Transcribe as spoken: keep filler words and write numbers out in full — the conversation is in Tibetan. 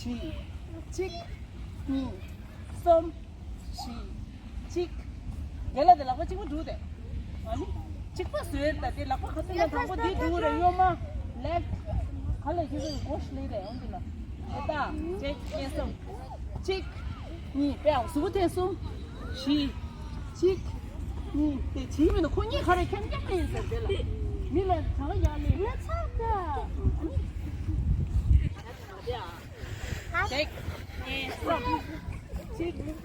གཉིས། གཅིག་གཉིས། གསུམ། བཞི། གཅིག་དེ་ལ་དེ་ལག་པ་གཅིག་པ་འགྲུག་དེ། ཨ་ནི། གཅིག་པ་བཟོས་ད་དེ་ལག་པ་ག་ཚོད་ན་དང་པོ་འདི་འགྲུག་རེ་གཡོན་མ། ལེཕ། ག་ལ་ཁྱེད་ཚོ་གོ་ཤི་ལེ་རེ་ཡོང་འདི་ལ། དེ་ད་གཅིག་གཉིས། གསུམ། གཅིག་གཉིས། པའི་གཟུགས་པོ་ཐེངས་གསུམ། བཞི། གཅིག་གཉིས། དེ་བྱིས་མི་འདུག་ཁོ་གཉིས་ག་རེ་ཁྱེམ་རྒྱག་ནས་ཡིན་ཟེར་དེ་ལ། མི་ལ་གྲང་ཡག་ལས་ལ་ཚ་ད། གཅིག་གཉིས། གསུམ། གཅིག་གཉིས།